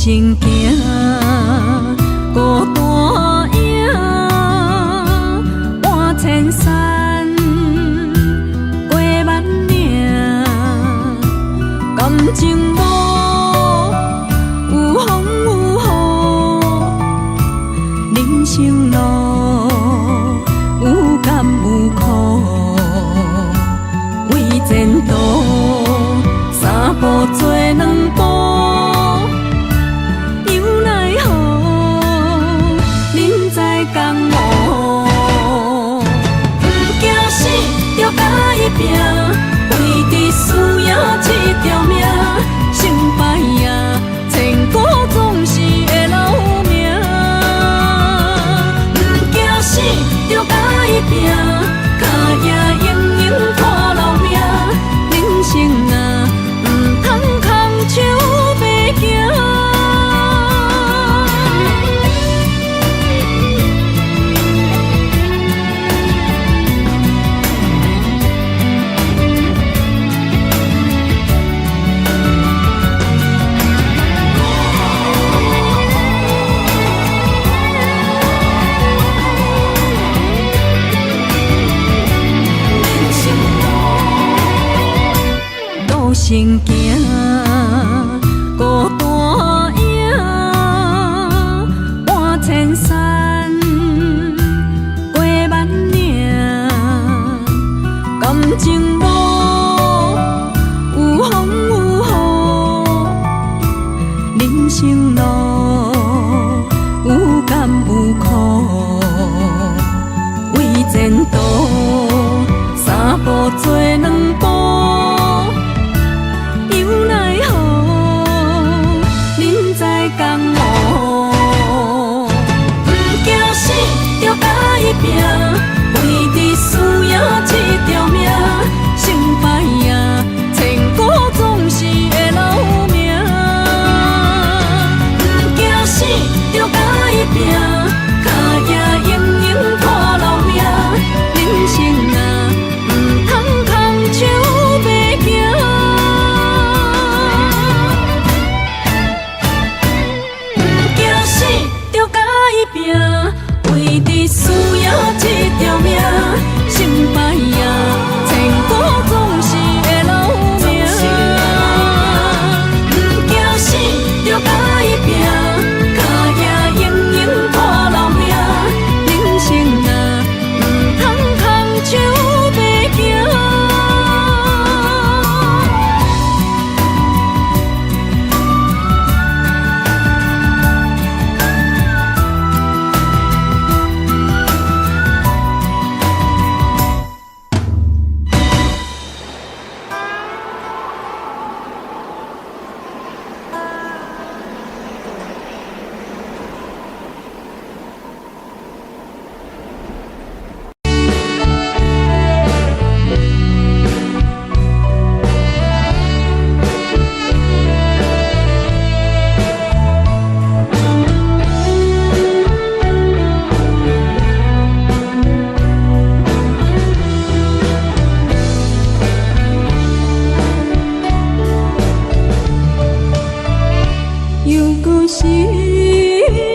身行，孤單影，搬千山，過萬嶺，感情路有風有雨，人生路有甘有苦，為前途三步做兩步。猶奈何，人在江湖，毋驚死，著共伊拚，為著輸贏這條命，成敗啊，千古總是會留名。毋驚死，著共伊拚，跤跡永永看留名。人生啊，毋通空手白行。路先行，孤單影，搬千山，過萬嶺，感情路有風有雨，人生路有甘有苦，為前途三步做兩步。猶奈何，人在江湖，毋驚死，著共伊拚，為著輸贏這條命，成敗啊，千古總是會留名。毋驚死，著共伊拚，跤跡永永看留名。人生啊，毋通空手白行。毋驚死，著共伊拚，為著輸贏這條命，成敗啊，千古總是會留名。毋驚死，著共伊拚，跤跡永永看留名。人生啊，毋通空手白行。猶閣是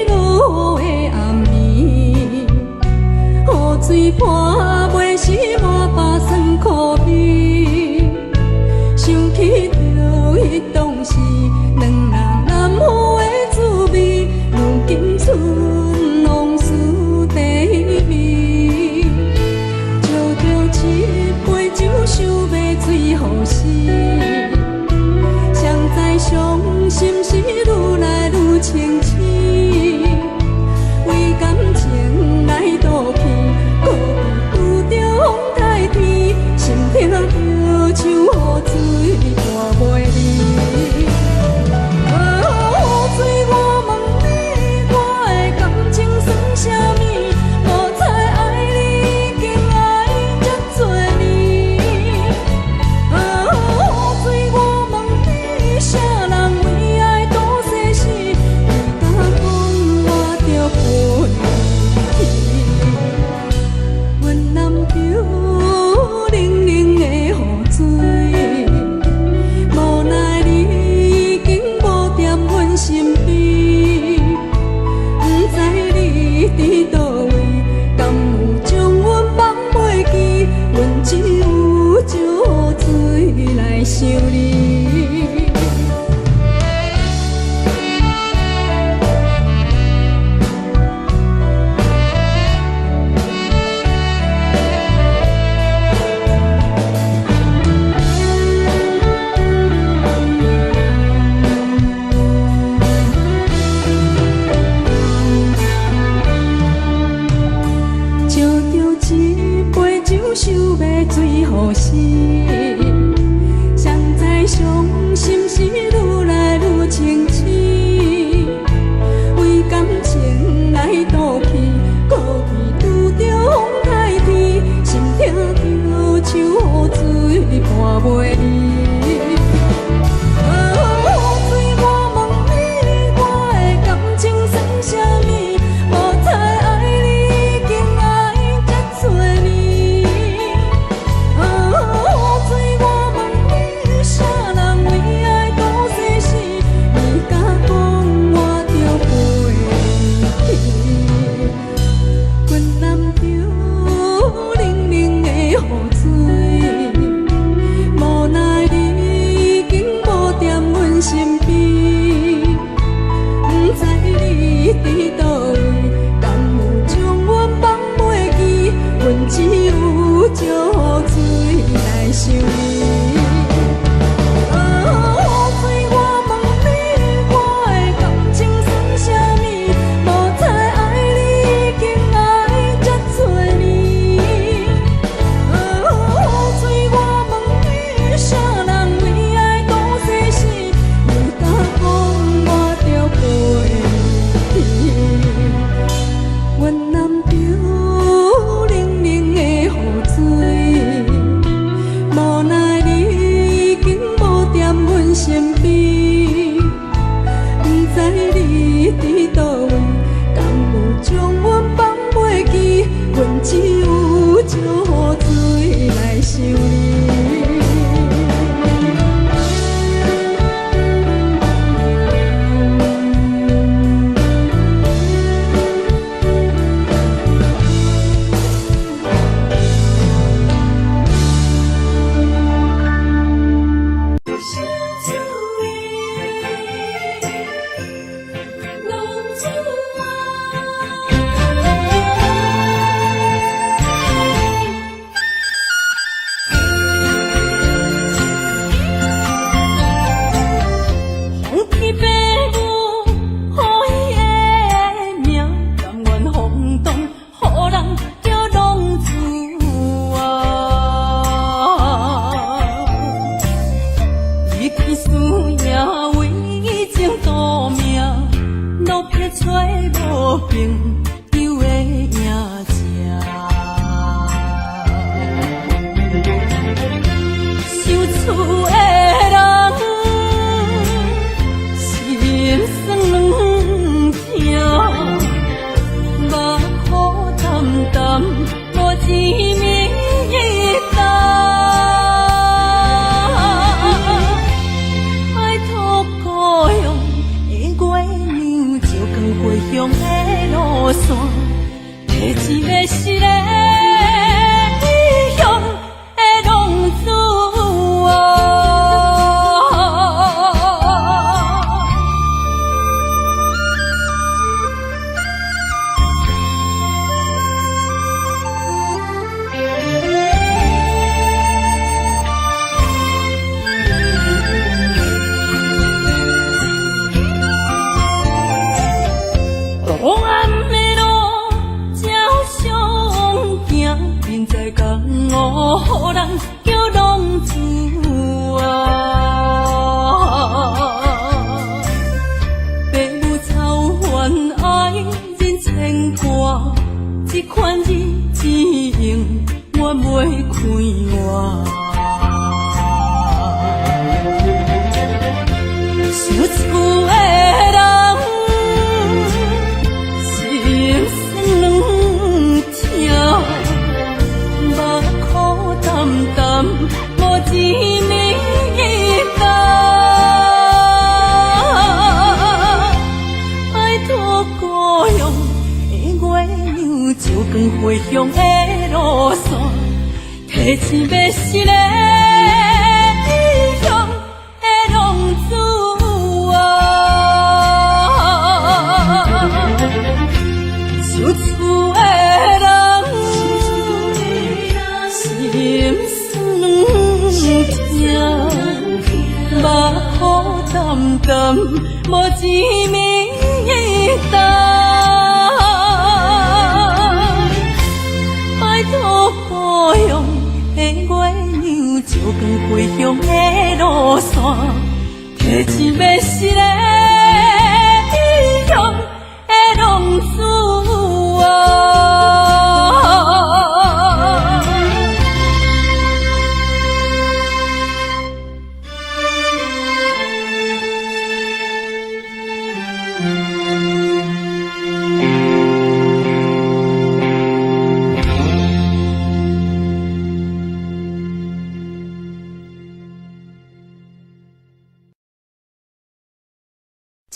落雨的暗暝，雨水潑袂死滿腹酸苦味。想起著彼當時，兩人難負的滋味，如今賰往事甜蜜。照著一杯酒，想欲醉予死。誰知傷心事愈來愈清醒，為感情來賭氣，閣被拄身邊，不知你佇佗位，敢有將阮放袂記？阮只有石雨水來想你。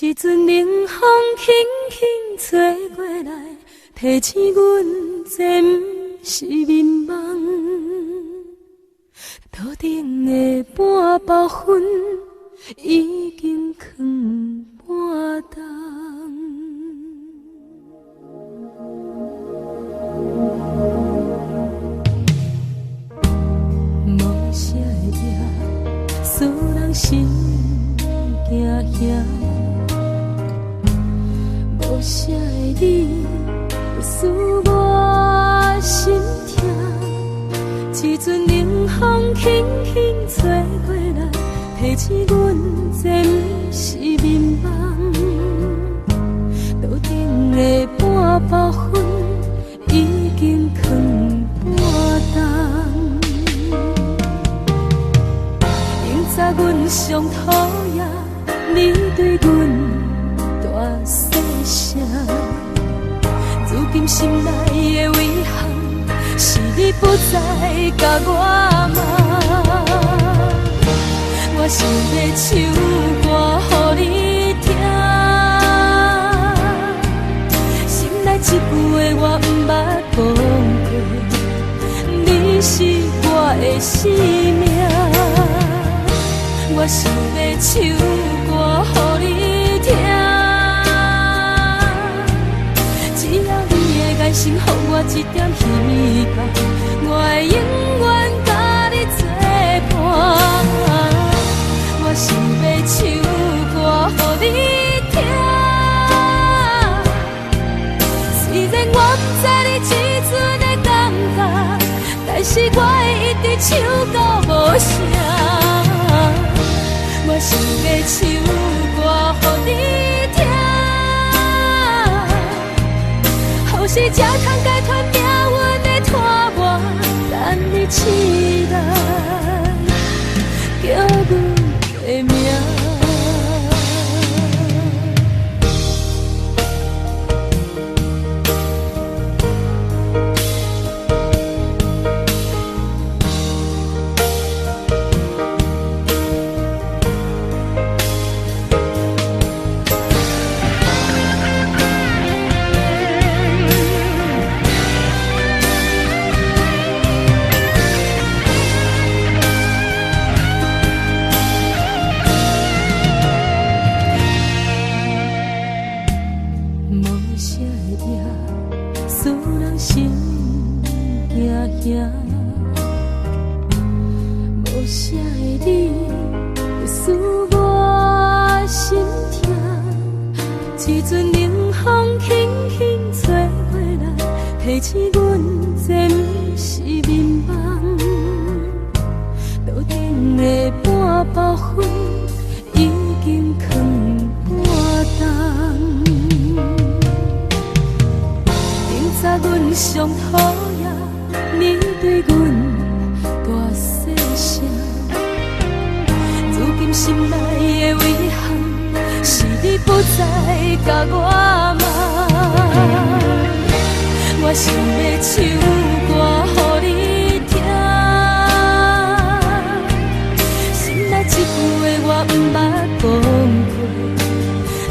一陣冷風輕輕吹過來，提醒阮這毋是眠夢。桌頂的半包烟已經囥半冬。无声的夜，使人心惊吓。无声的你，使我心痛。一阵冷風輕輕吹過來，提醒阮這毋是眠夢。桌頂的半包烟已經囥半冬。永早阮上討厭你對阮大細聲，如今心內的遺憾是你不再共我罵。我想欲唱歌予你聽，心內這句話我毋捌講過，你是我的生命。我想欲唱歌予你聽，只要你的眼神予我一點希望，我會永遠佮你作伴。我想欲唱歌予你聽，雖然我毋知你這陣的感覺，但是我會一直唱到無聲。我想欲唱歌予你聽，予是才通解脫命運的拖磨，等你起來叫阮的名。無聲的夜，使人心驚驚。無聲的你，使我心痛。一陣冷風輕輕吹過來，提醒阮這毋是眠夢。桌頂的半包烟已經囥半冬。顶早阮上討厭你對阮大細聲，如今心內的遺憾是你不再共我罵。我想欲唱歌予你聽，心內這句話我毋捌講過，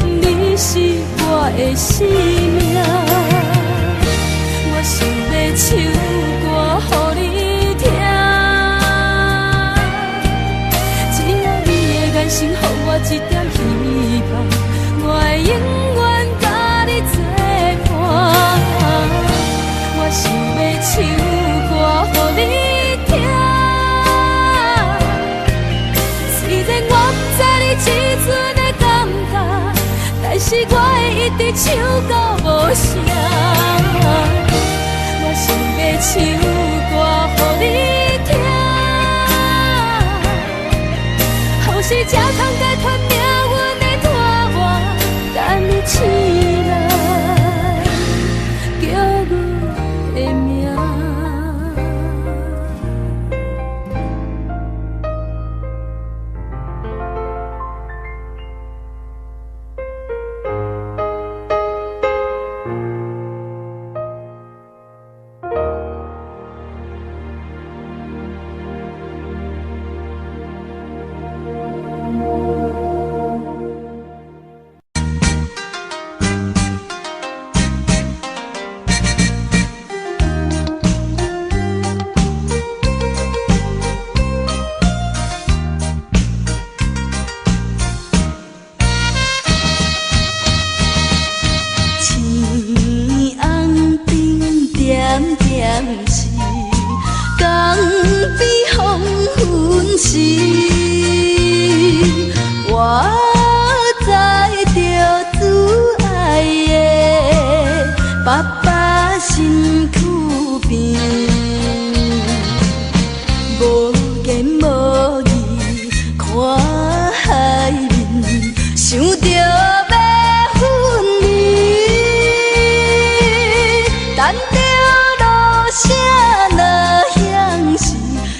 你是我的生命。我想欲唱歌予你聽，只要你的眼神予我一點希望，我會永遠佮你作伴。我想欲唱歌予你聽，雖然我毋知你這陣的感覺，但是我會一直唱到無聲。我想欲唱歌予你聽，予是才通解脫命運的拖磨，等你起來叫阮的名。青红灯点点是，江边黄昏时，我载著主爱的爸爸身躯边，無言無語看海面，想著欲分離，等著露聲若響時，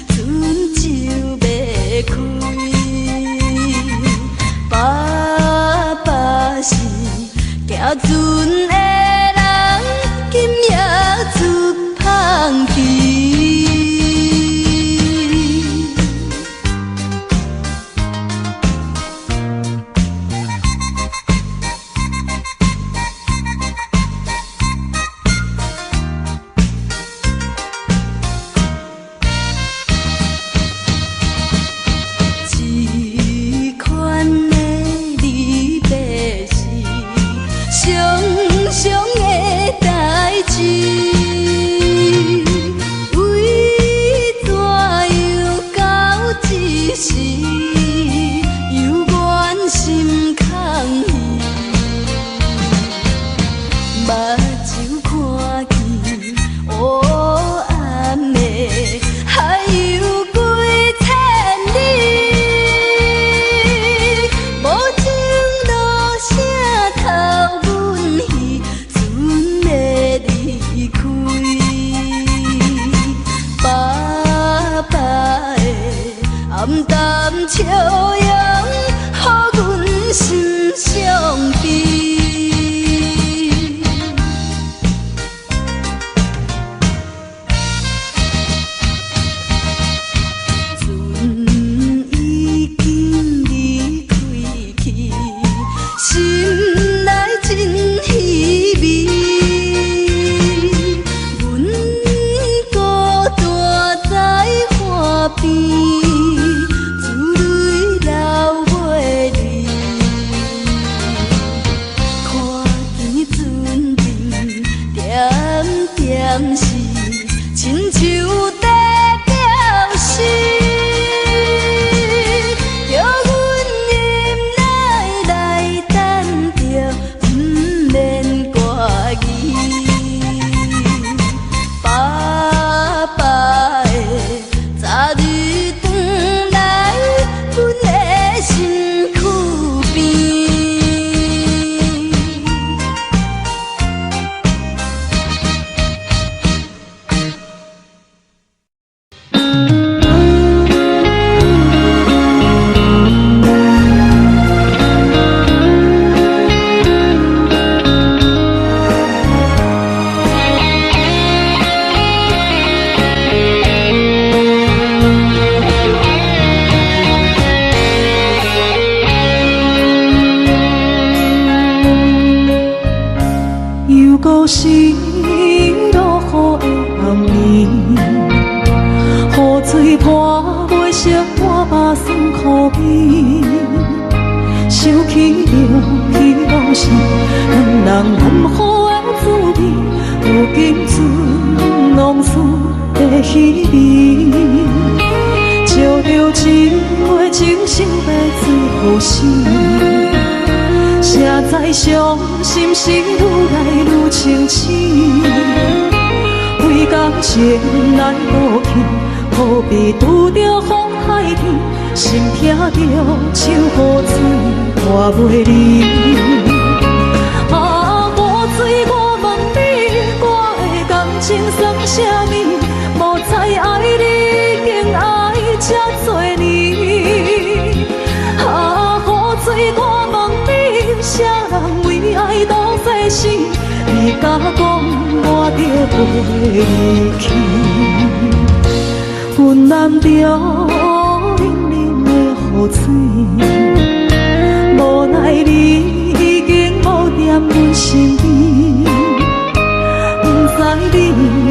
船就欲開。船的人今夜出芳期。这款的离别是常常的代誌，為怎樣到這時猶原心空虛？目睭看見烏暗的海洋幾千里，無情落聲偷阮彼船的離開。爸爸的暗淡笑容，予阮心傷悲。船已經離開去，心內真稀微。阮孤單在岸邊，珠淚流袂離。看見船陣點點是，親像在表示，叫阮忍耐來等著，毋免掛疑。爸爸的早日轉來，阮的身軀邊。又閣是落雨的暗暝，雨水泼袂熄我目酸苦味。想起著彼往事，两人难好的滋味，如今剩往事的稀微。照著一杯酒，想欲醉予死。谁知伤心事愈来愈清醒，为感情来赌气，好比拄著风太天，心痛著像雨水泼袂离。啊，雨水，我問你，我的感情算啥物？無知愛你已經愛這多年。啊，雨水，我問你，啥人為愛賭生死？你敢講我著袂離去？阮淋著淋淋的雨水，無奈你已經無踮阮身邊，不知你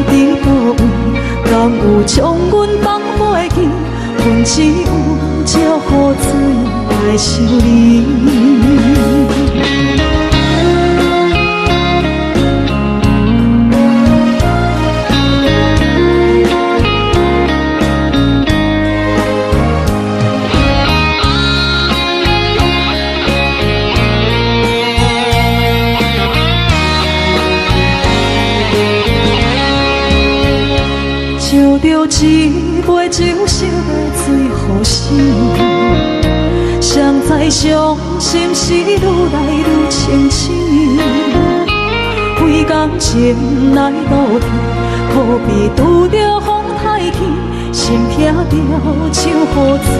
佇佗位，敢有將阮放袂記？阮只有借雨水來想你。照著一杯酒，想欲醉予死。誰知傷心事愈來愈清醒，為感情來賭氣，可比拄著風太天，心痛著像雨水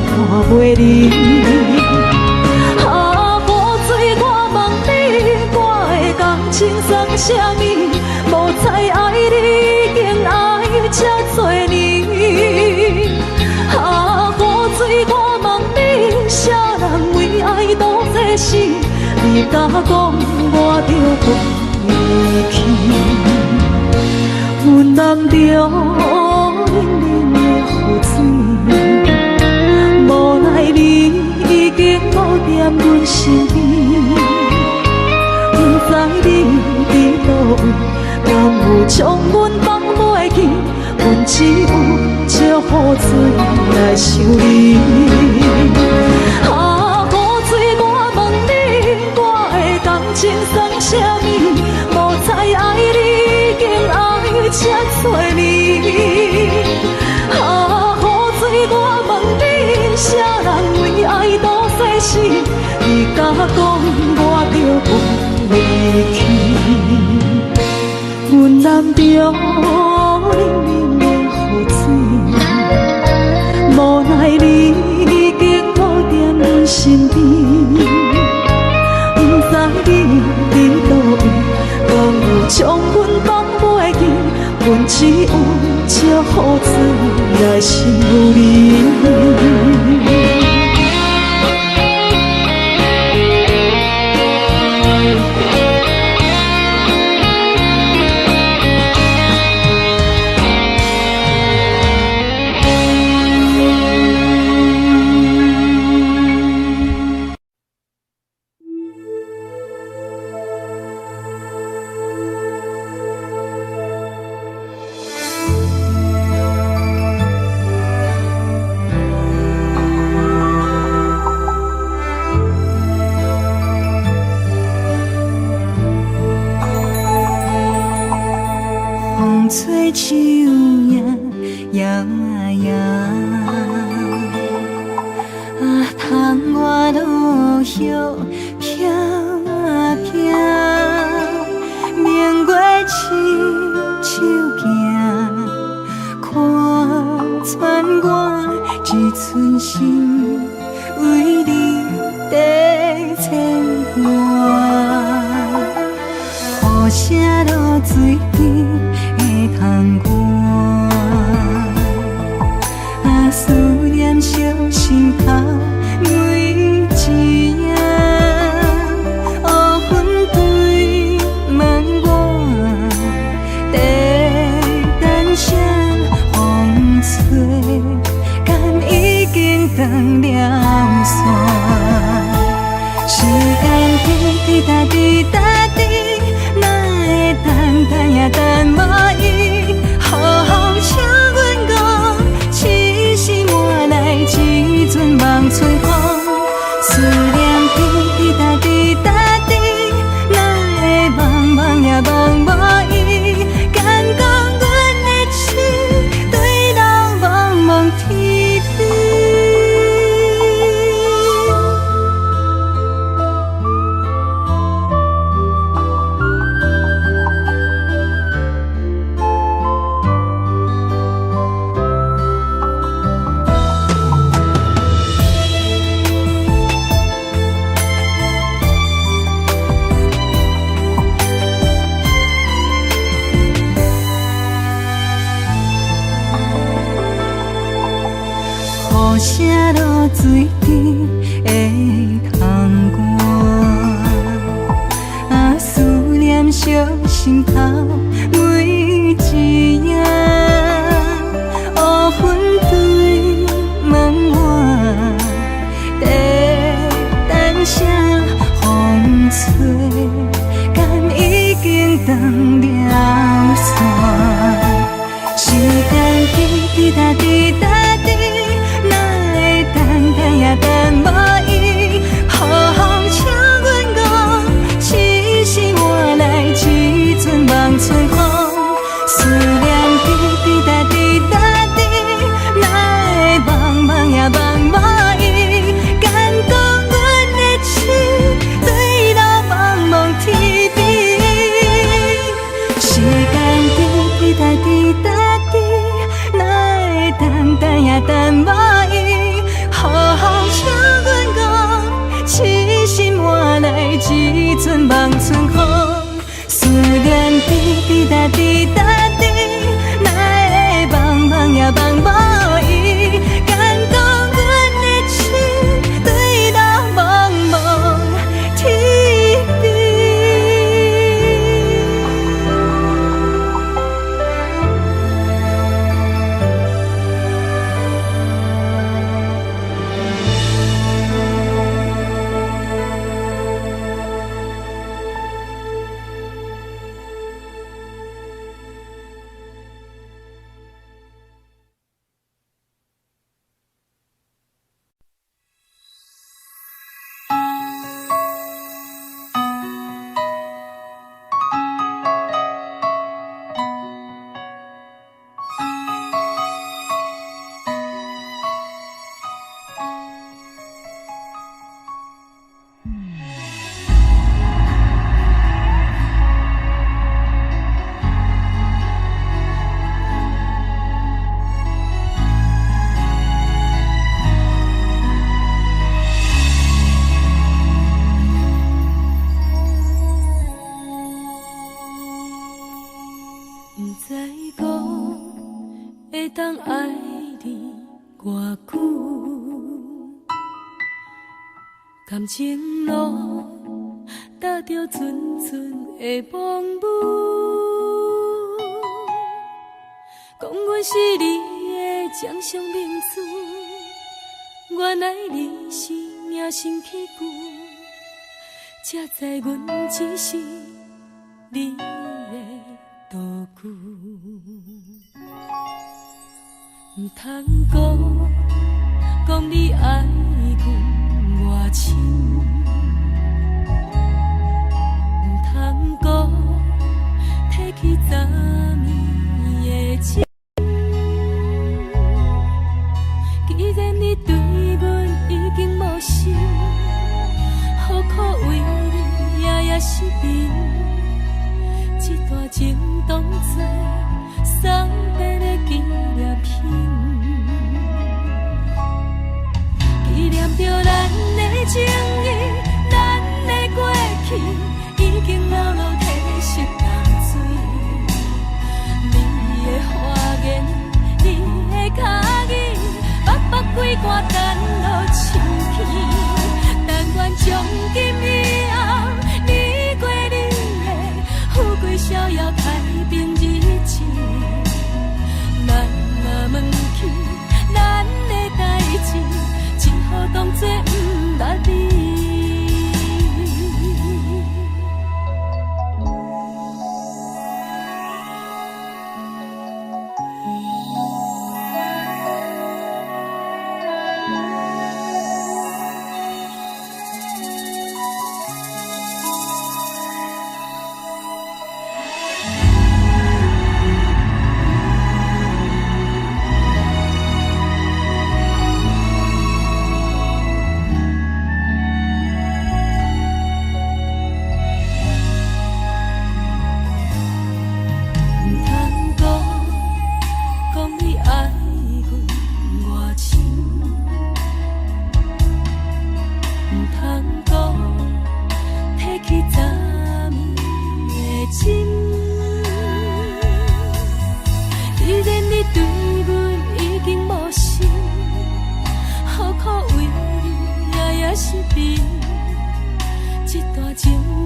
泼袂離。啊，雨水，我問你，我的死，你敢講我著袂去？阮淋著冷冷的雨水，無奈你已經無踮阮身邊，不知你佇佗位，敢有將阮放袂記？阮只有借雨水來想你。啊，雨水，我問你，我的感情算啥物？無知愛你已經愛這多年。啊，雨水，我問你，啥人為愛賭生死？你敢講我著袂去？阮淋著冷冷的雨水，無奈你已經無踮阮身邊，不知你佇佗位，敢有將阮放袂記？阮只有借雨水來想你。風吹樹影搖啊搖，啊，窗外落葉飄啊飄，明月親手行，看穿我一寸心，為你在牽掛。雨聲落水邊的窗外，啊，思念燒心頭每一夜，烏雲堆滿我，在等啥風吹，敢已經斷了線？時間滴滴答滴答滴，哪會等等也等無伊？雨請阮顧，痴心換來一陣望春風。思念滴滴答滴答滴，哪會茫茫也望無伊？敢講阮的痴對人茫茫天邊。雨聲落水邊的窗外，啊，思念燒心頭每一夜，烏雲堆滿我，在等啥風吹，敢已經斷了線？時間滴滴答滴答滴，哪會等等也等無伊？雨請阮顧，痴心換來一陣望春風。思念滴滴答滴答滴，哪會茫茫也望無伊？敢講阮的痴對路茫茫天邊。時間滴滴答滴答滴，哪會等等也等無伊？雨請阮顧，痴心換來一陣望春風。思念滴滴答滴答滴，哪會茫茫也望無伊？敢講阮的痴對路茫茫偌久，感情路踏著阵阵的风雨，讲阮是你的掌上明珠，原來你是命生去舊，才知阮只是你的道具。毋通閣講你愛阮偌深，毋通閣提起昨暝的情。既然你對阮已經無心，何苦為你夜夜失眠？這段情當作送別的紀念品，紀念著咱的情誼，咱的過去，已經老落褪色淡水。你的花言，你的跤語，北北規寒等落深去。但願從今以後，你過你的，富貴逍遙太平日子。咱若問起咱的代誌，只好當作毋捌你。毋通閣講你愛阮偌深，毋通閣提起昨暝的情。既然你對阮已經無心，何苦為你夜夜失眠？這段情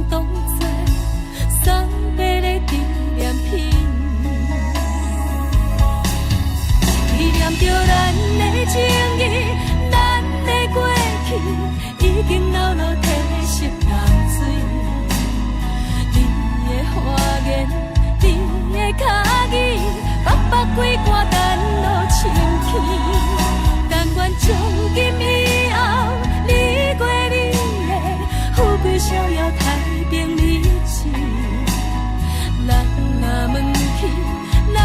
當作送別的紀念品，紀念著咱的情誼，咱的過去，已經老落褪色淡水。你的花言，你的跤語，北北規寒等落深去。但願從今以後，你過你的，富貴逍遙太平日子。咱若問起咱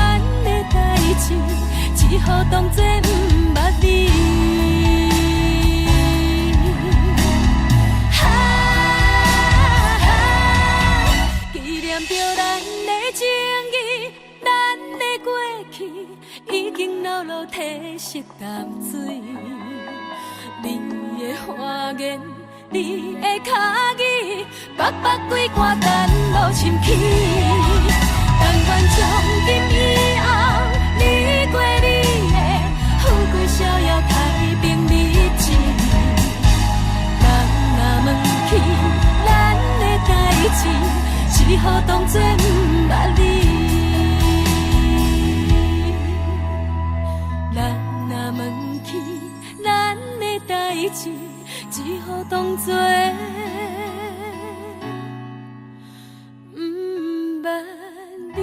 的代誌，只好當作毋捌你。啊，紀念著咱的情誼，咱的過去，已經老落褪色淡水。你的花言，你的跤語，北北規寒等落深去。但願從今以後，你過你的，富貴逍遙太平日子。人若問起咱的代誌，只好當作毋捌你。人若問起咱的代誌，只好當作毋捌你。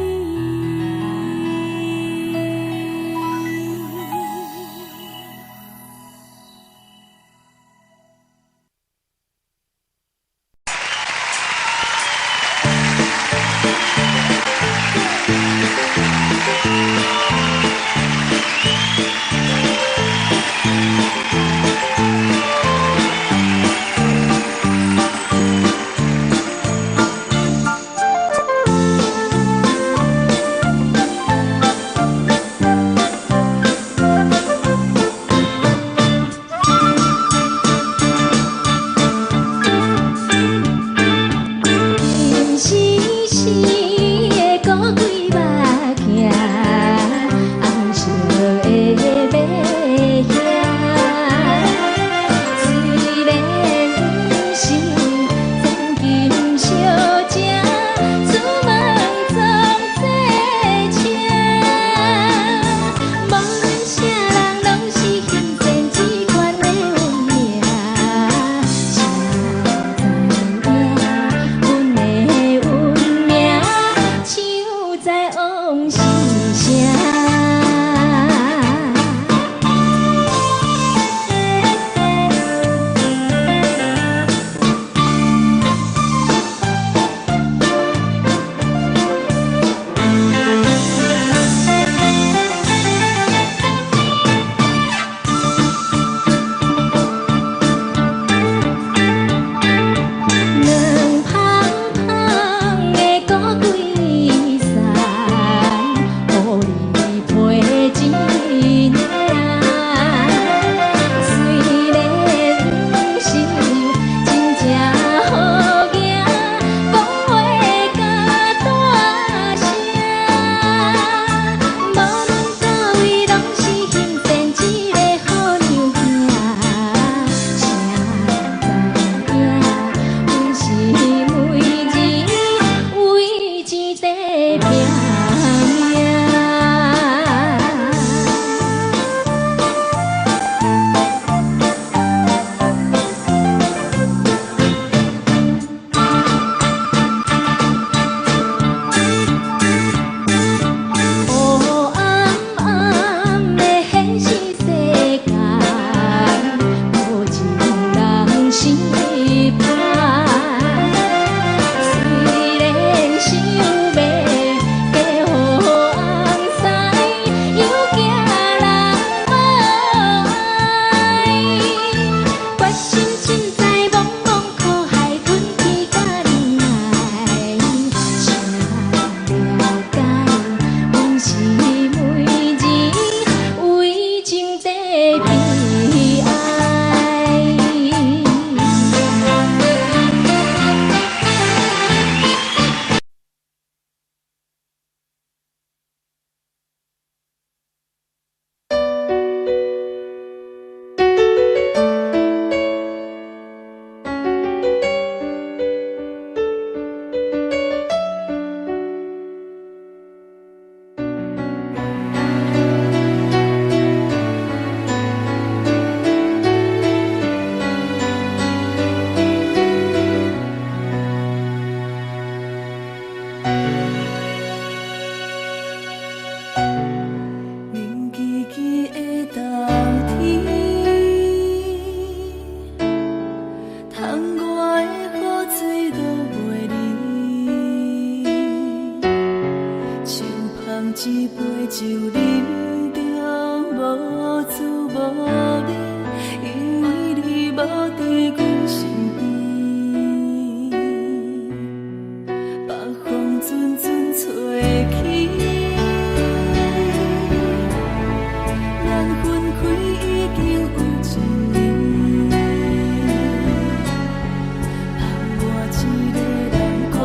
一个人孤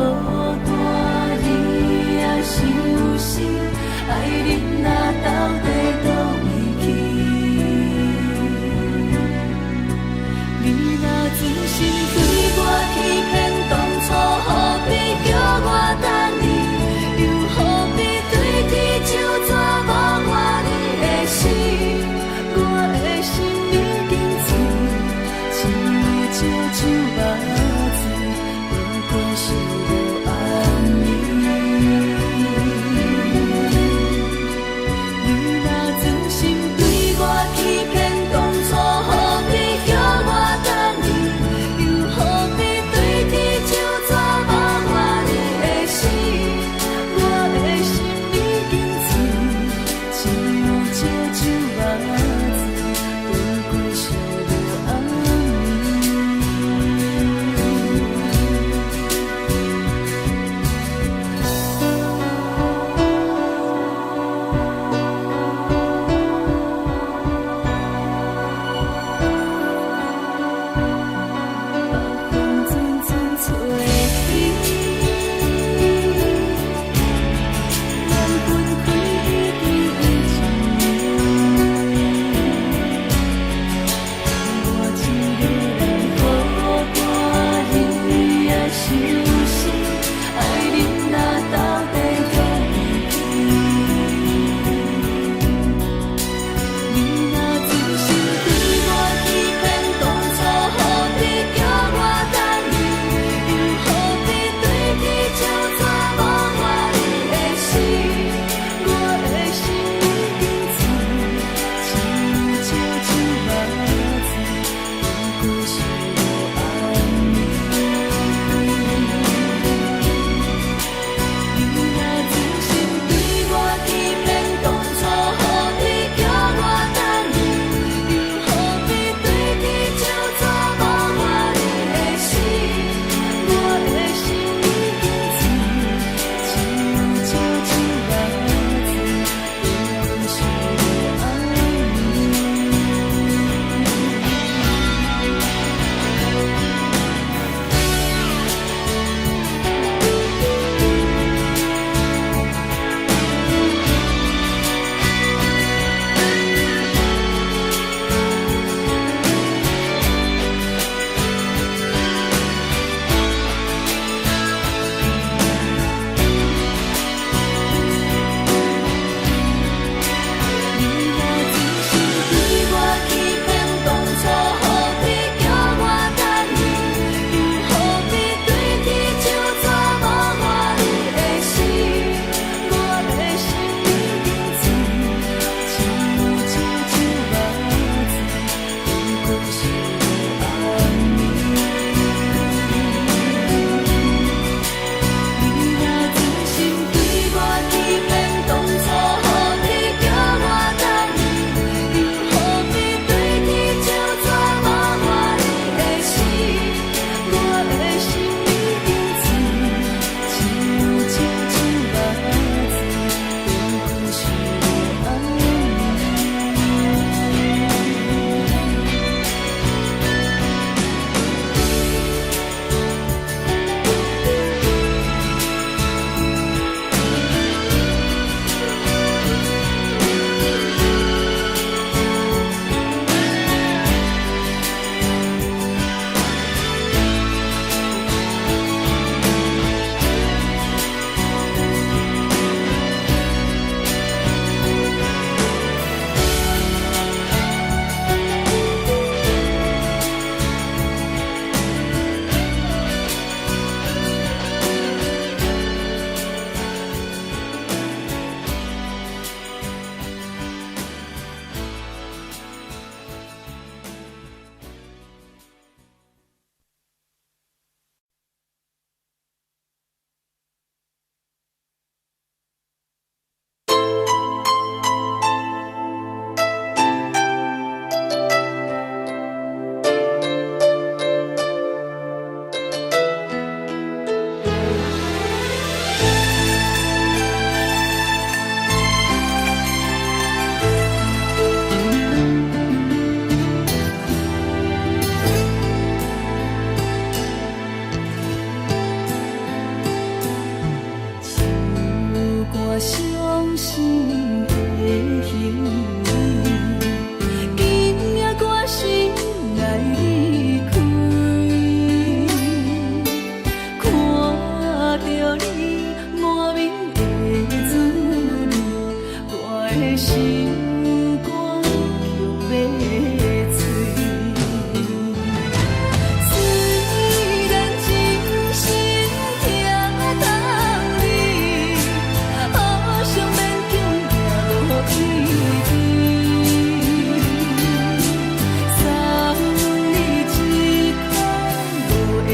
單。你也相信，愛人若到底佗位去？你若存心對我欺騙，當初何必叫我等你？又何必對天咒詛無我你的死？我的心已經醉，一招酒肉醉，倒過惜無暗暝。你若存心對我欺騙，當初何必叫我等你？又何必對天咒詛無我你的死？我的心已經醉，一招酒肉醉，倒過惜無暗暝。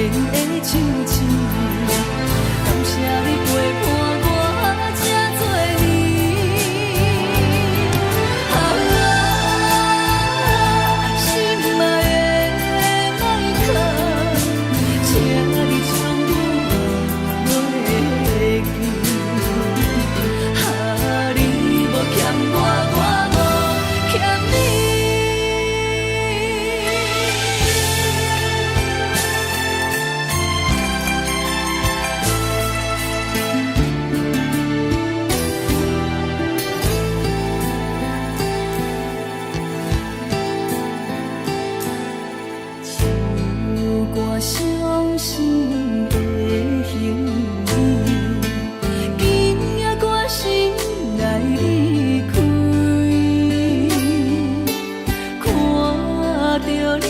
緣的手指，感謝你陪伴我這多年。啊，心愛的邁克，請你將阮袂記。啊，你無欠我，我無欠你。唱歌傷心的行李，今夜決心來離開。看著你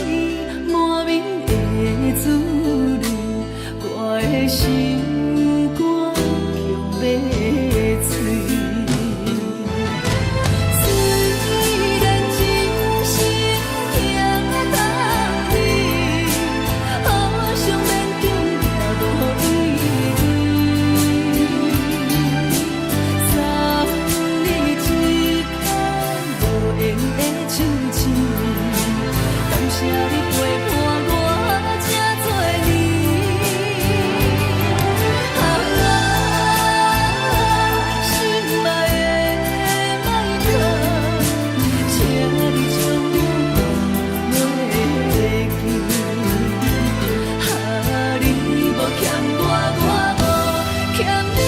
滿面的珠淚，我的心肝強欲碎。雖然一生疼痛你，好相勉強也無意義。送你一空無緣的手指，感謝你陪伴我這多年。啊，心愛的邁克，請你將阮袂記。啊，你無欠我，我無欠你。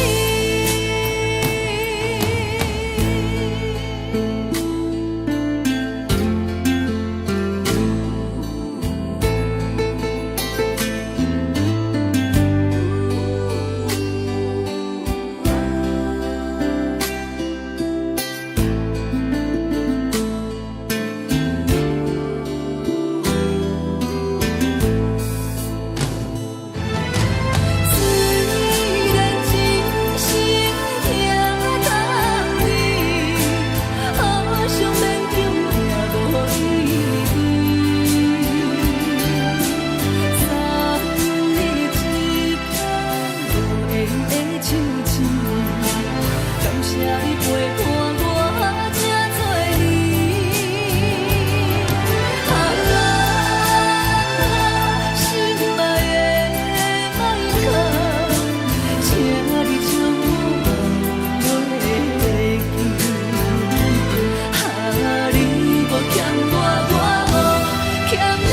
雖然一生疼痛你，好相勉強也無意義。送你一空無緣的手指，感謝你陪伴我這多年。啊，心愛的邁克，請你將阮袂記。啊，你無欠我，我無欠你。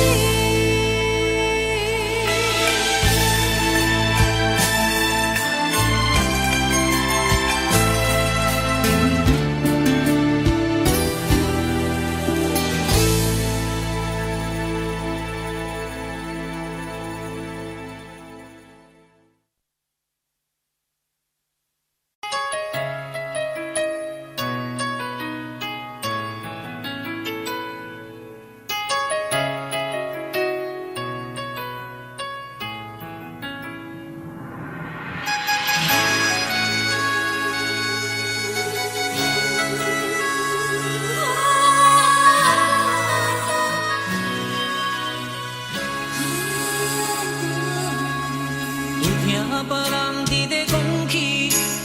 有聽別人佇咧講起，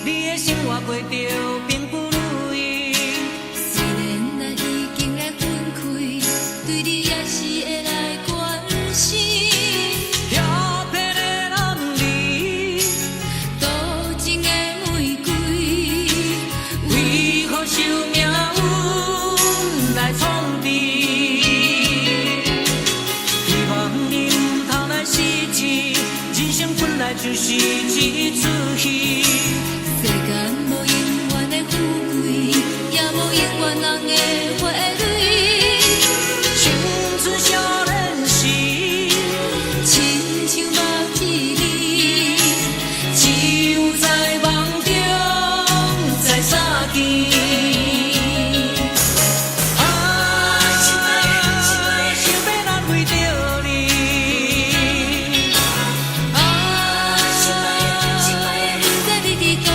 你的生活過著並不如意。雖然咱已經來分開，對你也是會來關心。遐騙的男兒，多情的玫瑰，為何受命運來創治？希望你毋通來失志，人生本來就是一齣戲。世間無永遠的富貴，也無永遠人的花蕊。青春少年時，親像目一魚，只有在夢中才相見。啊，心愛的，心愛的，想欲難為著你。啊，心愛的，心愛的，不知你佇佗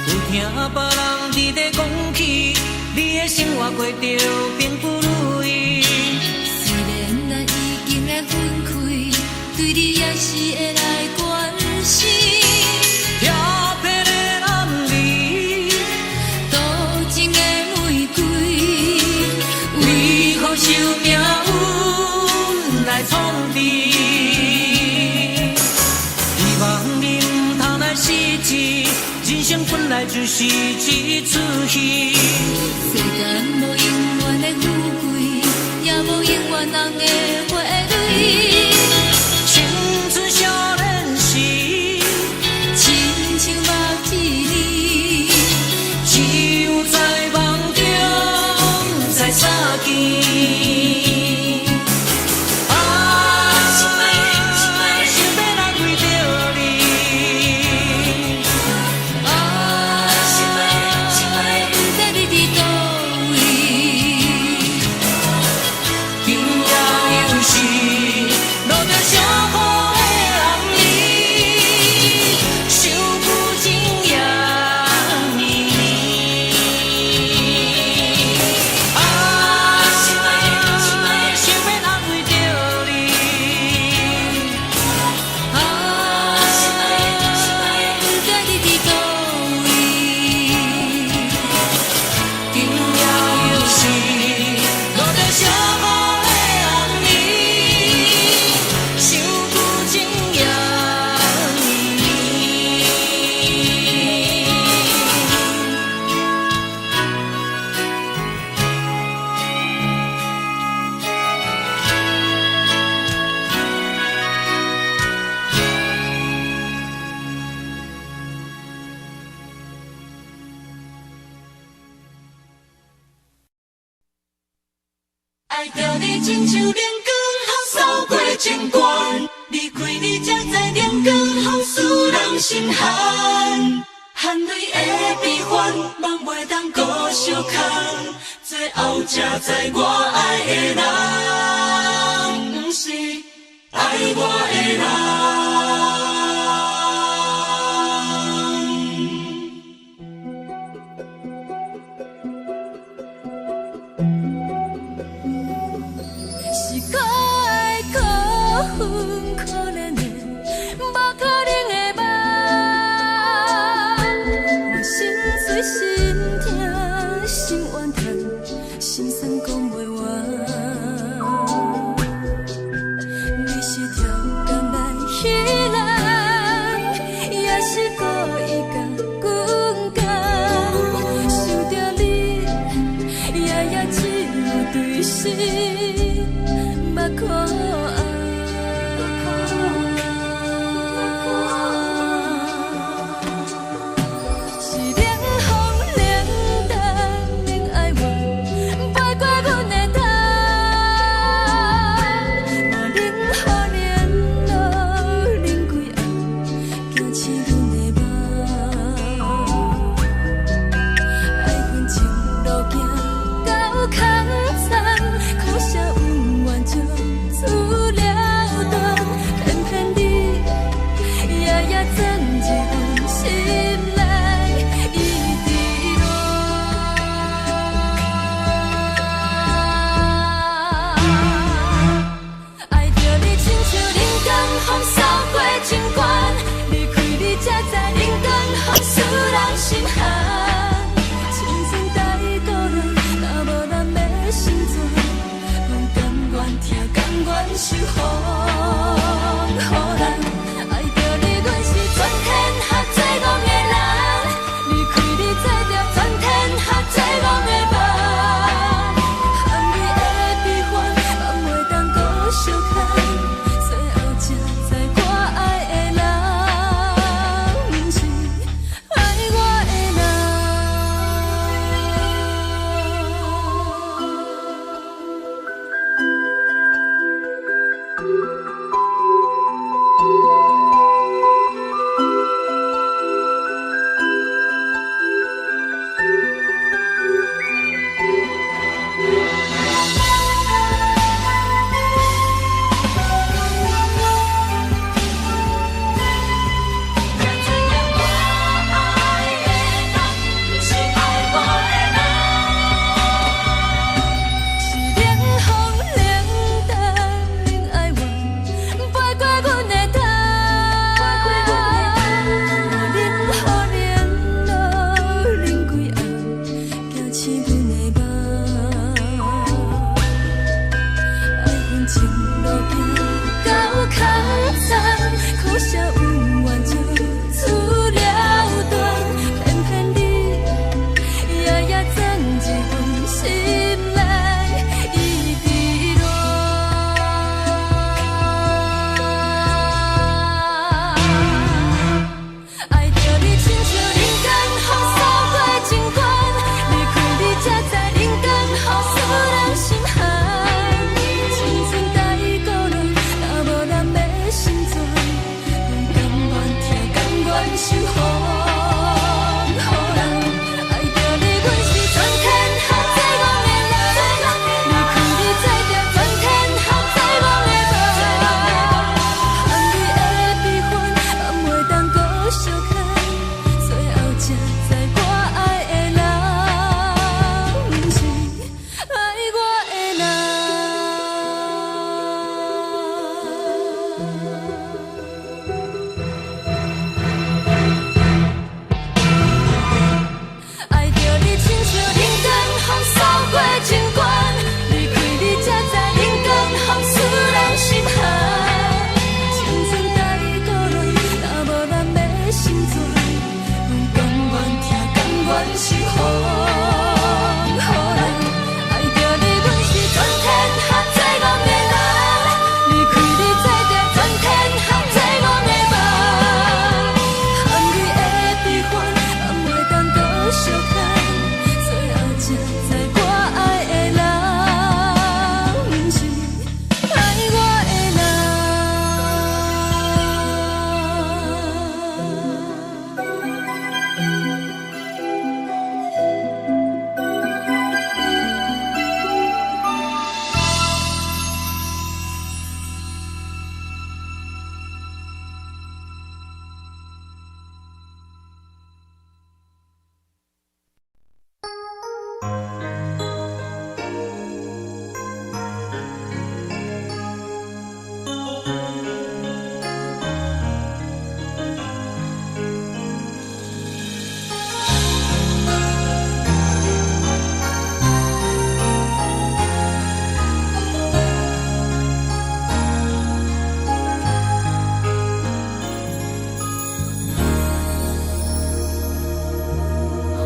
有聽別人佇咧講起，你的生活過著並不如意。雖然咱已經來分開，對你也是會來關心。調皮的男兒，多情的玫瑰，為何受命運來創治？希望你毋通來失志，人生本來就是一齣戲。世間無永遠的富貴，也無永遠紅的花蕊。青春少年時，親像目一暝，只有在夢中才相見。啊，想欲來為著你。啊，不知你佇佗位。今夜又是落著小雨的暗暝，想久情也绵绵。啊，想欲安慰著你。啊，不知你佇佗位。今夜又是落著小雨的暗暝，想久情也绵绵。愛著你親像靈光，予掃過情關。離開你才知靈光予使人心寒。汗淚的悲歡，夢袂當閣相空。最後才知我愛的人，毋是愛我的人。是可愛可恨可憐的，無可能的夢。我心碎心疼心怨嘆，心酸講袂完。你是超工來彼人，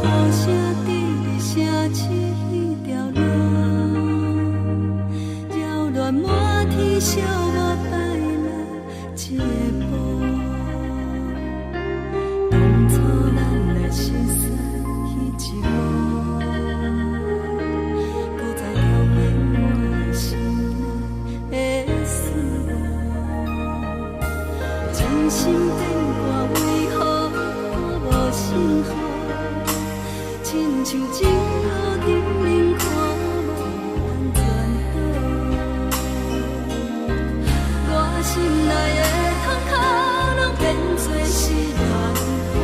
雨聲佇咧城市彼條路，擾亂滿天小我擺來這步。當初咱來熟似彼一幕，閣再重演我的心內的思慕。真心變卦，為何看無信號？親像情路頂面看無安全島。我心內的痛苦，攏變做是恋雨，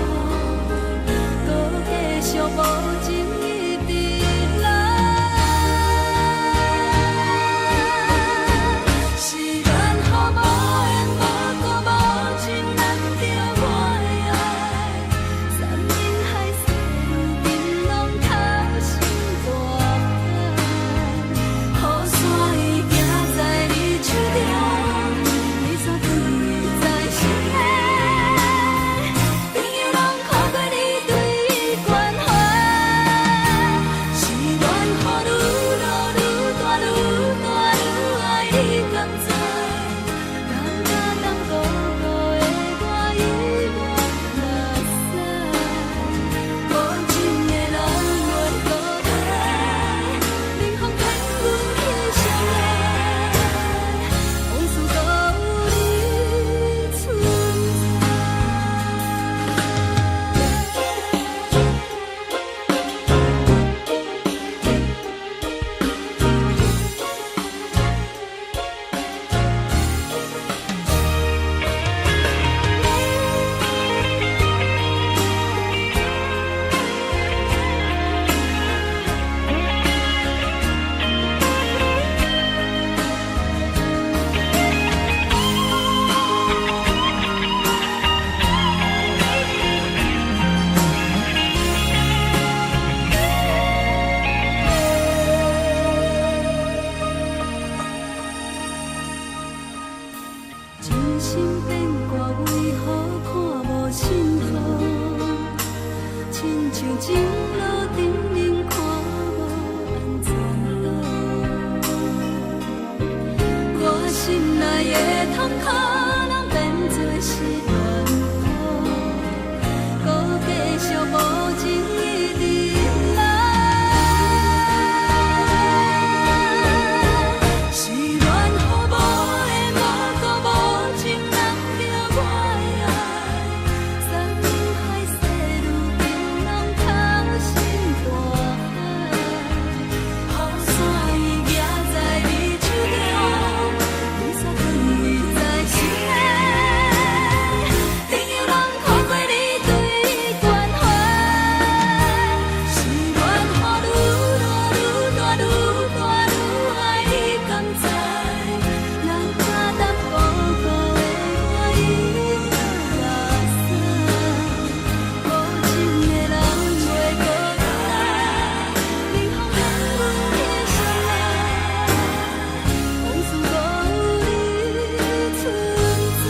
閣繼續無情一直來。是緣予無緣無故無情難著我的愛，山盟海誓如今攏投身大海，雨傘伊行在你手中，你煞藏在心內。朋友攏看過你對伊關懷，是緣予愈落愈大愈大愈愛，你敢知？人甲當孤孤的我猶原目屎，無情的人袂孤單，冷風騙阮去相愛，往事閣有你存在。真心變卦，為何看無信號？親像情路頂面看無安全島。我心內的痛苦，攏變做是戀雨，閣繼續無情一直來。是緣予無緣無故無情難著我的愛，山盟海誓如今攏投身大海。雨傘伊行在你手中，你煞藏在心內。朋友攏看過你對伊關懷，是緣予愈落愈大愈大愈愛，你敢知？人甲當孤孤的我猶原目屎，無情的人袂孤單，冷風騙阮去相愛，往事閣有你存在。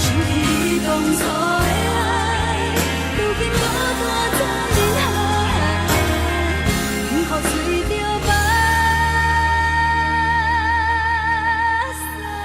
想起你當初的愛，如今孤單在人海，幸福隨著目屎來。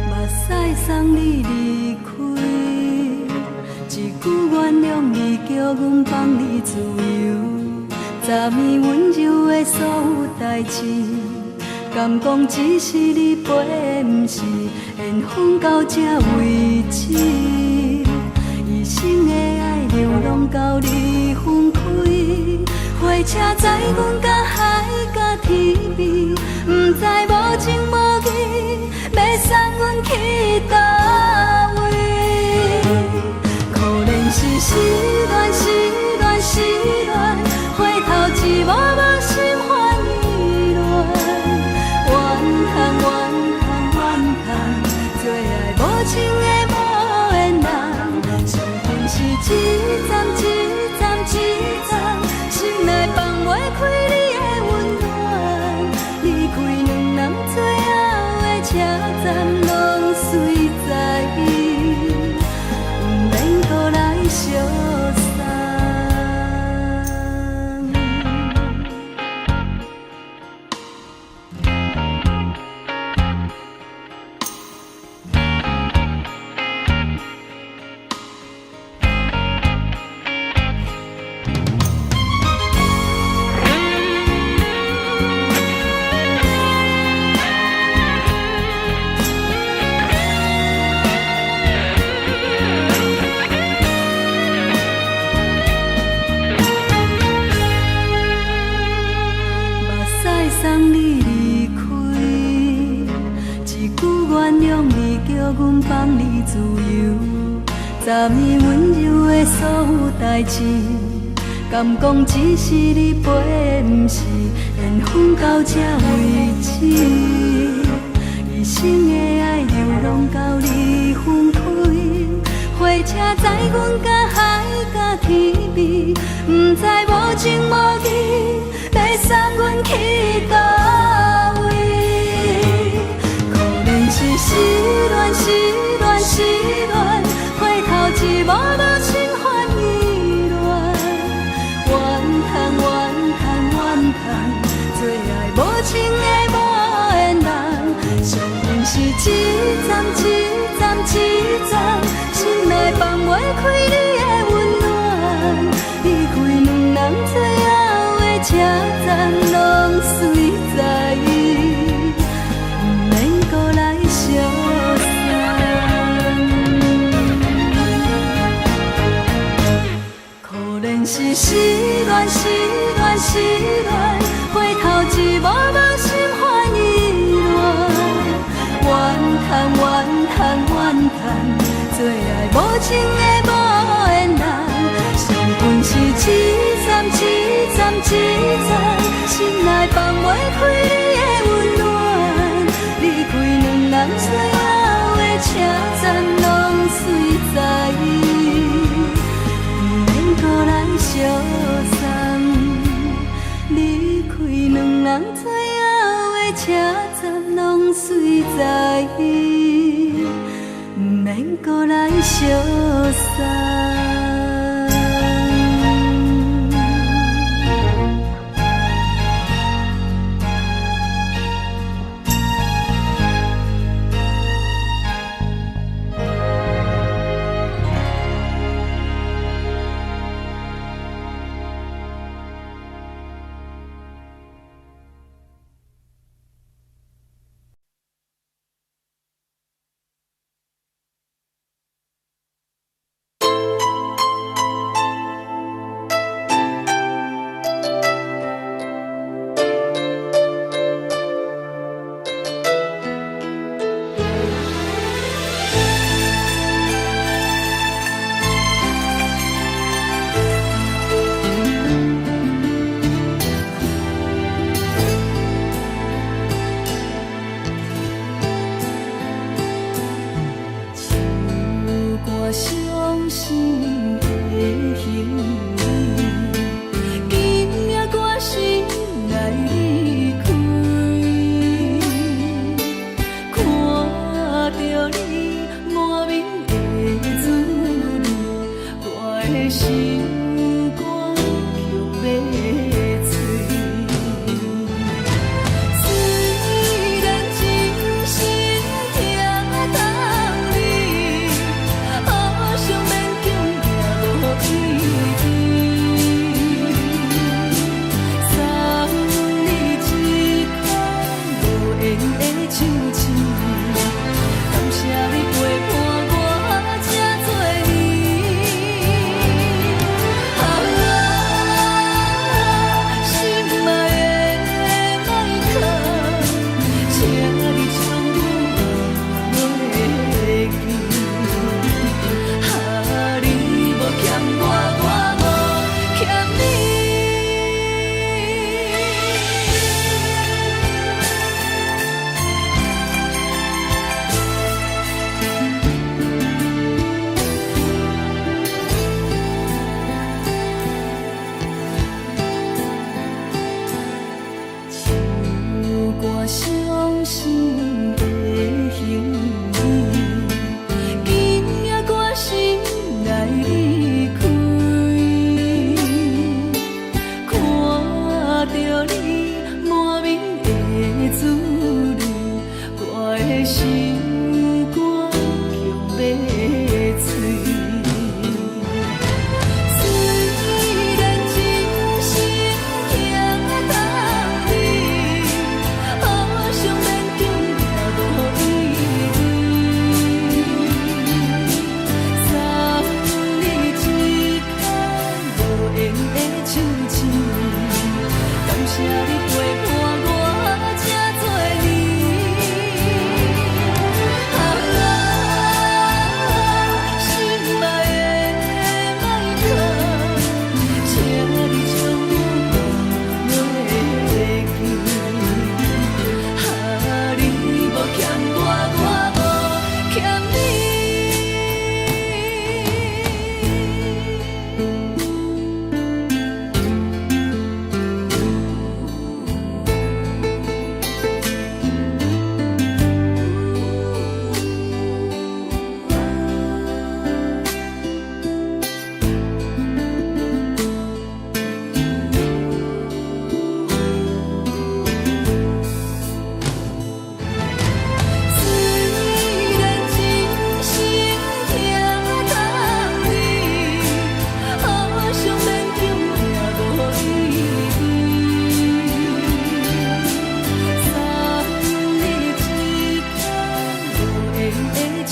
目屎送你離開，一句原諒你，叫阮放你自由。昨暝溫柔的所有代誌，敢講只是你陪，毋是緣分到這為止。一生的愛流浪到你分開，火車載阮到海角天邊，毋知無情無義，欲送阮去佗位。可憐是失戀，失戀，失戀，回頭一幕幕心煩意亂。怨嘆怨嘆怨嘆，做愛無情的無緣人，傷痕是一站一站一站，心內放袂開你的溫暖。離開兩人最後的車站，攏隨在伊，毋免閣來相送。目屎送你離開，一句原諒你，叫阮放你自由。十年溫柔的所有代誌，敢講只是你陪，毋是緣分到這為止。一生的愛流浪到你分開，火車載阮到海角天邊，毋知無情無義，欲送阮去佗位。可憐是失戀，失戀，失戀，回頭一幕幕心煩意亂。怨嘆怨嘆怨嘆，做愛無情的無緣人，傷痕是一站一站一站，心內放袂開你的溫暖。離開兩人最後的車站，攏隨在伊，毋免閣來相送。可憐是失戀，失戀，失戀，回頭一幕幕心煩意亂。怨嘆怨嘆怨嘆，做愛無情的無緣人，傷痕是一站一站一站，心內放袂開你的溫暖。離開兩人最後的車站，攏隨在伊，毋免閣來相送。離開兩人最後的車站，攏隨在伊，毋免閣來相送。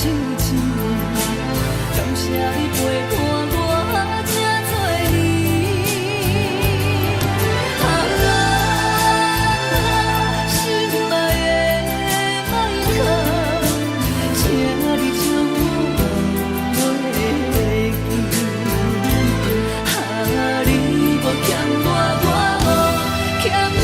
手指。感謝你陪伴我這多年。啊，心愛的麥克，請你將我袂記。啊，你無欠我，我無欠你。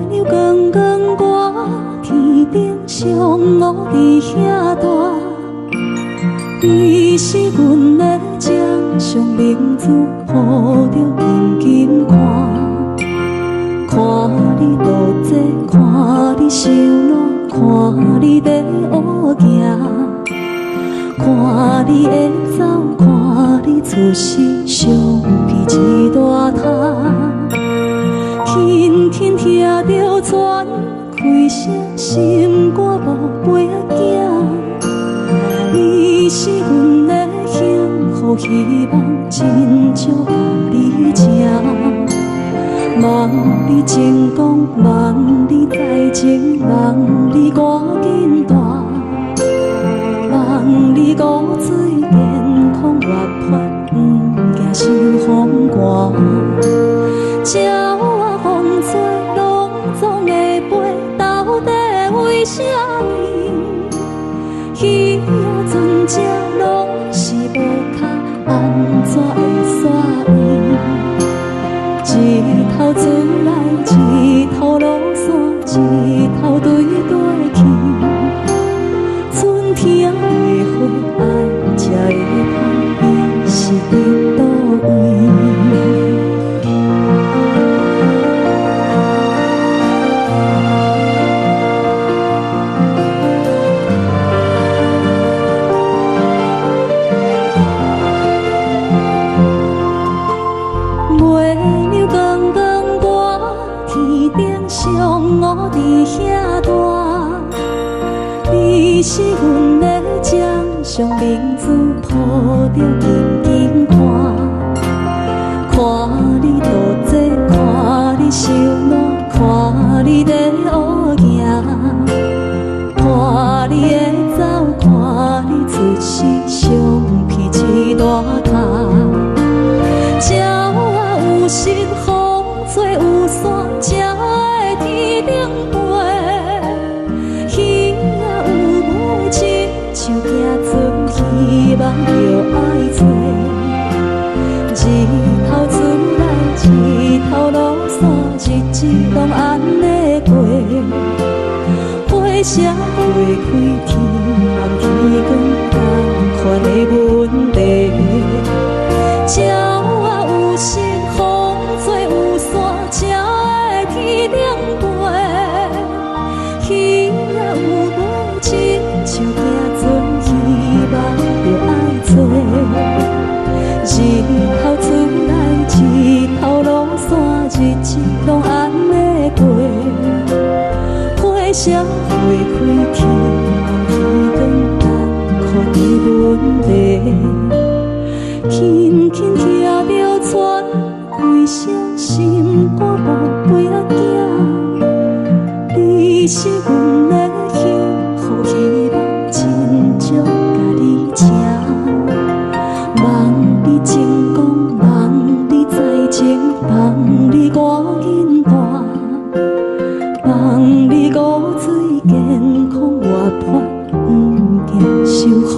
月亮光光挂天頂，上烏佇遐大。你是阮的掌上明珠，抱著緊緊看。看你落井，看你收涎，看你咧學行，看你會走，看你出世，相片一大沓。輕輕聽著喘氣聲，心肝無飛仔驚。你是阮的幸福希望，真少共你請。望你成功，望你在前，望你趕緊大，望你五水健康活潑，毋驚受風寒。鳥仔風吹，攏總會飛，到底為啥物？魚仔船只攏是無跤，按怎會煞圓？一頭出來，一頭落山，一頭對過去。春天的花愛才會香，伊是佇佗位？月亮光光掛天頂，上烏佇遐大。你是阮的掌上明珠，抱著緊緊看。看你落井，看你收涎，看你咧學行，看你會走，看你出世，相片一大沓。鳥仔有心，風吹有山，才會天頂飛。魚仔有尾，親像行船，希望著愛揣。日頭出來，日頭落山，日子攏按呢過。花謝花開，天暗天光，仝款的問題。鳥仔有心，風吹有山，才會天頂飛。魚仔有尾，親像行船，希望著愛揣。日頭出來，日頭落山，日子攏按呢過。花謝花開，天暗天光，仝款的問題。輕輕聽著喘氣聲，心肝無飛仔驚。你是阮的幸福希望，真少共你請。望你成功，望你在前，望你趕緊大，望你五水健康活潑，毋驚受風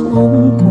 寒。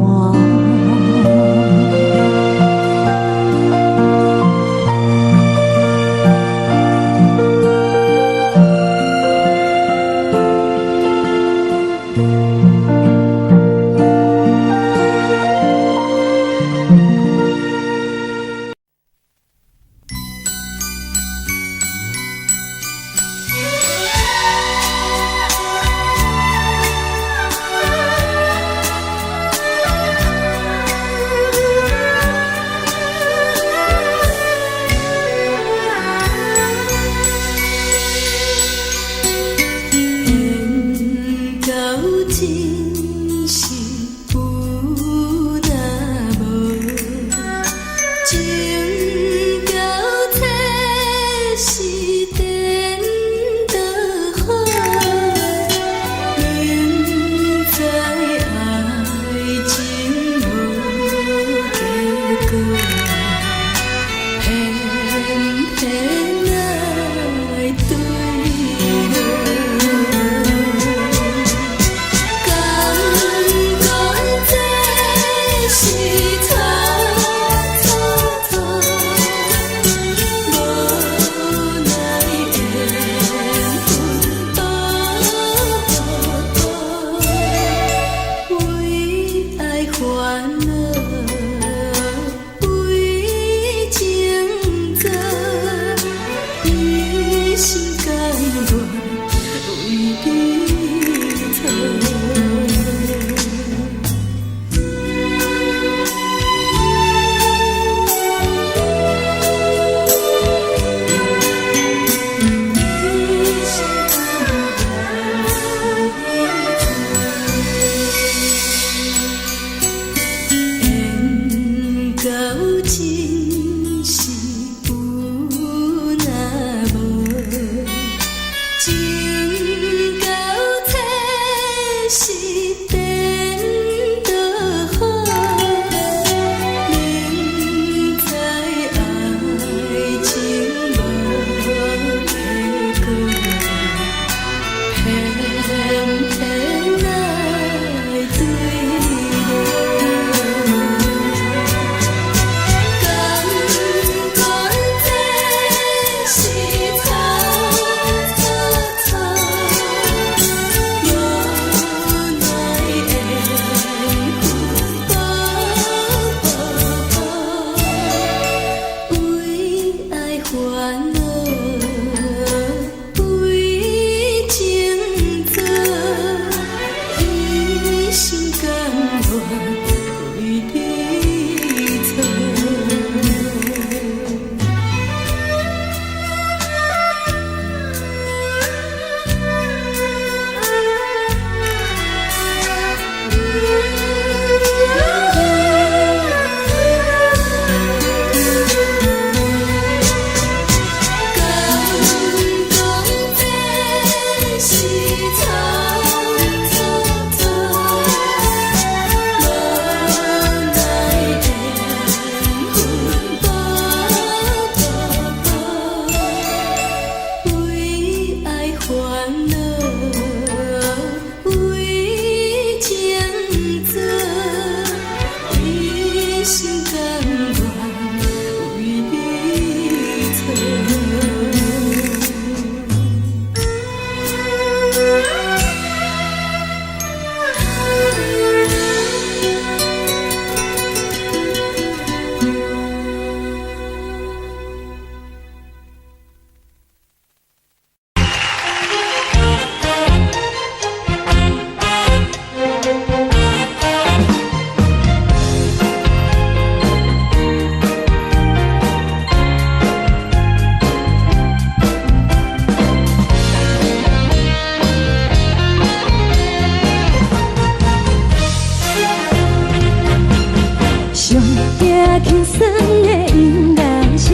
輕鬆的音樂聲，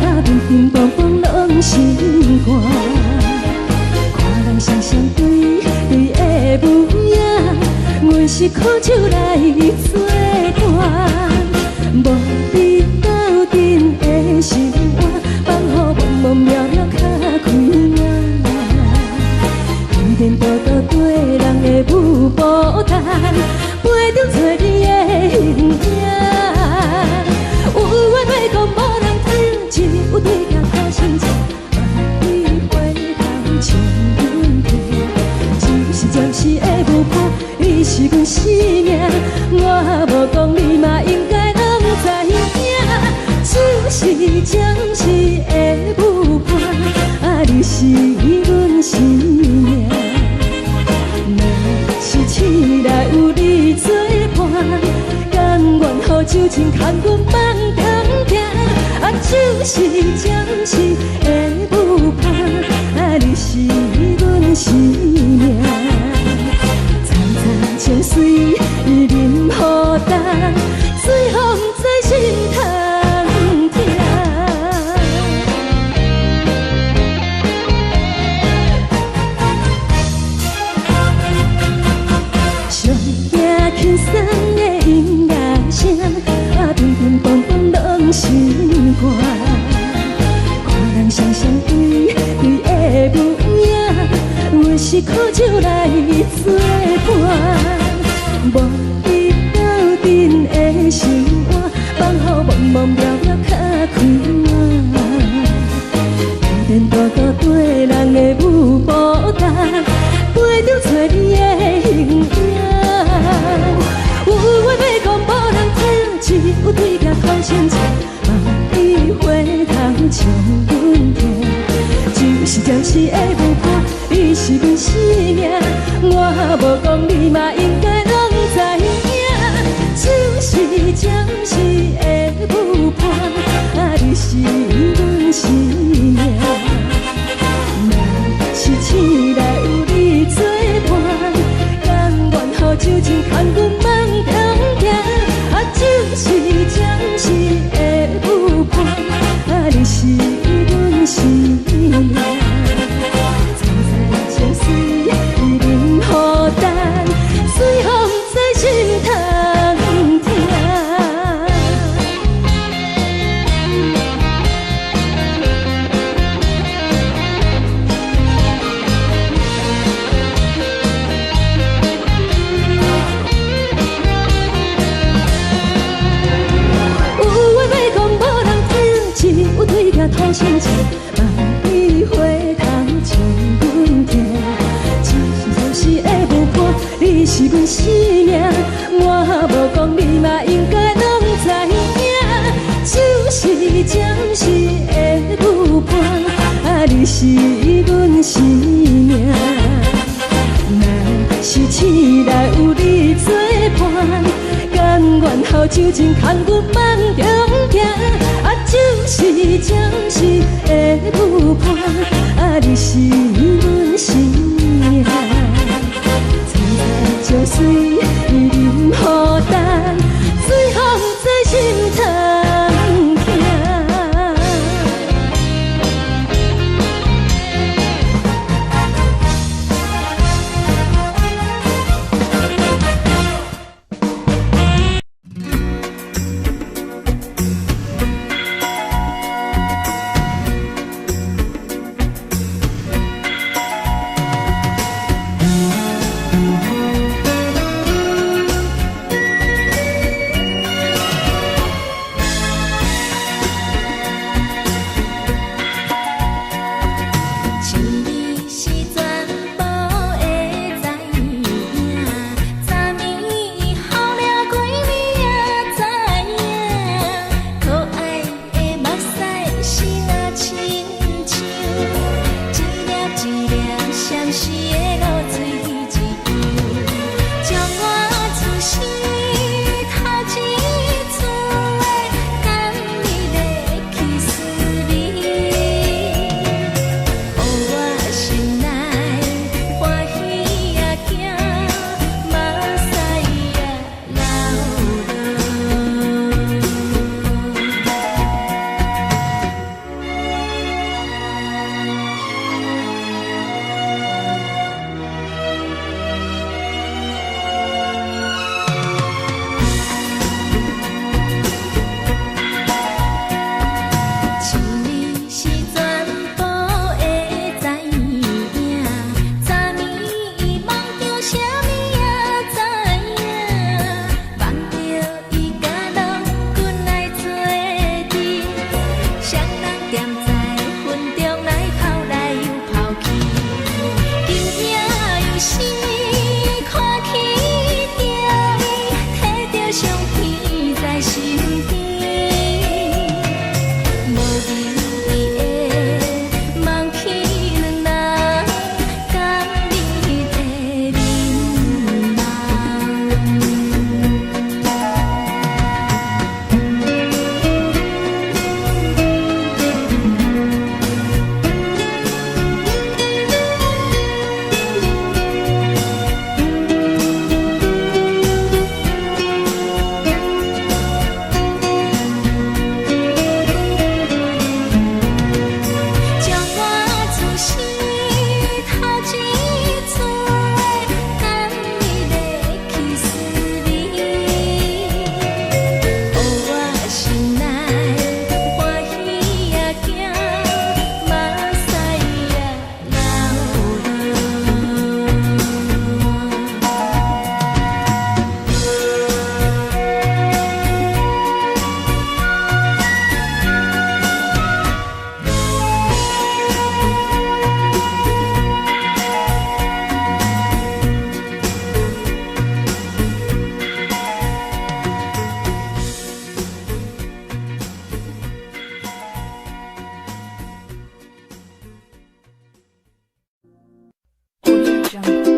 啊，乒乒乓乓攏心肝。看人雙雙對對的舞影，阮是苦酒來做伴，無比鬥陣的心肝，放予茫茫渺渺較開朗。天天多多對人的舞步單，陪著找你的形影。有緣袂講無人知，只有對鏡苦心情，萬里回頭唱阮聽。只是暫時的舞伴，你是阮生命，我無講你嘛應該攏知影。只是暫時的舞伴，啊，你是阮生命。若是醒來有你作伴，甘願予酒精牽阮放通行。啊，只是暫時的舞伴，啊，你是阮生命。層層情隨淋雨重，最予毋知心通疼。上驚輕鬆的音樂聲，啊，乒乒乓乓攏心肝。看人雙雙對對的舞影，阮是苦酒來做伴，無比鬥陣的心肝，放予茫茫渺渺較開朗。天天多多對人的舞步單，陪著找你的形影。有話欲講無人聽，只有對鏡苦心情，萬里回頭唱阮聽。只是暫時的舞伴，你是阮生命，我無講你嘛應該攏知影。只是暫時的舞伴，啊，你是阮生命。若是醒來有你作伴，甘願予酒精牽阮放通行。啊，只是暫時的舞伴，啊，你是阮生命。層層情隨淋雨重，最予毋知心通疼。有話欲講無人聽，只有對鏡吐心情，萬里回頭唱阮聽。只是暫時的舞伴，你是阮生命，我無講你嘛應該攏知影。只是暫時的舞伴，啊，你是阮生命。若是醒來有你作伴，甘願予酒精牽阮放中行。啊，只是暫時的舞伴，啊，你是阮生命。層層情隨淋雨重，最予毋知心通疼。予我心內歡喜仔驚，目屎也流落。Jungle.